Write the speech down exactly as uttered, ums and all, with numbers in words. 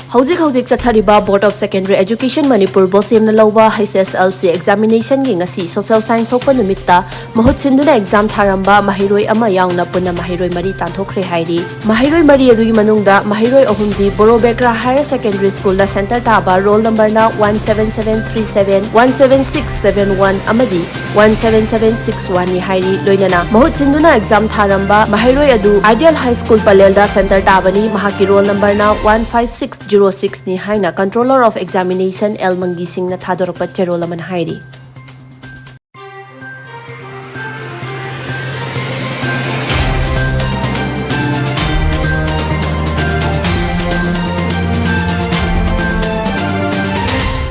ꯍꯧꯖꯤꯛ ꯍꯧꯖꯤꯛ ꯆꯠꯊꯔꯤꯕ Board of Secondary Education Manipur ꯕꯣꯁꯦꯝꯅ ꯂꯧꯕ H S L C examination ꯒꯤ ꯉꯁꯤ social science ꯊꯣꯛꯄ ꯅꯨꯃꯤꯠꯇ ꯃꯍꯨꯠ ꯁꯤꯟꯗꯨꯅ exam ꯊꯥꯔꯝꯕ ꯃꯍꯩꯔꯣꯏ ꯑꯃ ꯌꯥꯎꯅ ꯄꯨꯟꯅ ꯃꯍꯩꯔꯣꯏ ꯃꯔꯤ ꯇꯥꯟꯊꯣꯛꯈ꯭ꯔꯦ ꯍꯥꯏꯔꯤ꯫ ꯃꯍꯩꯔꯣꯏ ꯃꯔꯤ ꯑꯗꯨꯒꯤ ꯃꯅꯨꯡꯗ ꯃꯍꯩꯔꯣꯏ ꯑꯍꯨꯝꯗꯤ ꯕꯣꯔꯣꯕꯦꯀ꯭ꯔꯥ Higher Secondary School ꯗ center ꯇꯥꯕ roll number ꯅ one seven seven three seven, one seven six seven one ꯑꯃꯗꯤ one seven seven six one ꯅꯤ ꯍꯥꯏꯔꯤ꯫ ꯂꯣꯏꯅꯅ ꯃꯍꯨꯠ ꯁꯤꯟꯗꯨꯅ exam ꯊꯥꯔꯝꯕ ꯃꯍꯩꯔꯣꯏ ꯑꯗꯨ Ideal High School ꯄꯂꯦꯜꯗ center ꯇꯥꯕꯅꯤ꯫ ꯃꯍꯥꯛꯀꯤ roll number ꯅ one five six zero six ꯅꯤ ꯍꯥꯏꯅ Controller of Examination L ꯃꯪꯒꯤ ꯁꯤꯡꯅ ꯊꯥꯗꯣꯔꯛꯄ ꯆꯦꯔꯣꯜ ꯑꯃꯅ ꯍꯥꯏꯔꯤ꯫